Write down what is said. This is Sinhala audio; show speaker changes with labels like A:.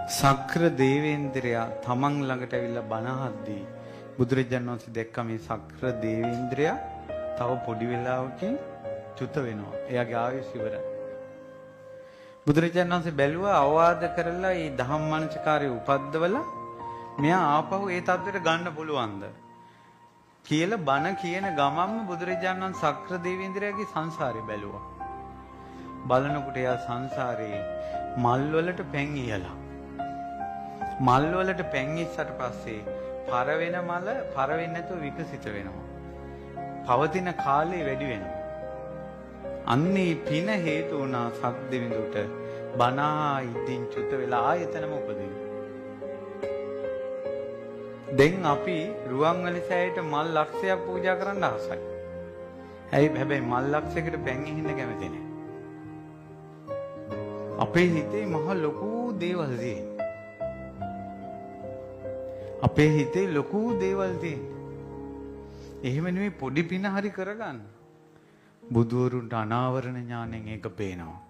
A: සක්‍ර දේවේන්ද්‍රයා තමන් ළඟට ඇවිල්ලා බණ අහද්දී බුදුරජාණන් වහන්සේ දැක්ක මේ සක්‍ර දේවේන්ද්‍රයා තව පොඩි වෙලාවකින් චුත වෙනවා. එයාගේ ආයුෂ ඉවරයි. බුදුරජාණන් වහන්සේ බැලුවා අවවාද කරලා මේ ධම්ම මනසකාරය උපද්දවලා මෙයා ආපහු ඒ තත්ත්වයට ගන්න පුළුවන්ද කියලා බණ කියන ගමන්ම බුදුරජාණන් වහන්සේ සක්‍ර දේවේන්ද්‍රයාගේ සංසාරය බැලුවා. බලනකොට එයා සංසාරේ මල් වලට පැන් ඉහලා. මල් වලට පැන් ඉස්සට පස්සේ පර වෙන මල පර වෙන්නේ නැතුව විකසිත වෙනවා. පවතින කාලය වැඩි වෙනවා. අන්නේ පින හේතු වුණා සක්දෙවිඳුට බනා ඉදින් චුත වෙලා ආයතනම උපදින්න. දැන් අපි රුවන්වැලි සෑයට මල් ලක්ෂයක් පූජා කරන්න ආසයි. ඇයි හැබැයි මල් ලක්ෂයකට පැන් ඉහින්න කැමති නෑ. අපේ හිතේ මහ ලොකු දේවල් තියෙනවා. අපේ හිතේ ලොකු දේවල් තියෙනවා. එහෙම නෙමෙයි පොඩි පින හරි කරගන්න. බුදුවරුන්ට අනාවරණ ඥාණයෙන් ඒක පේනවා.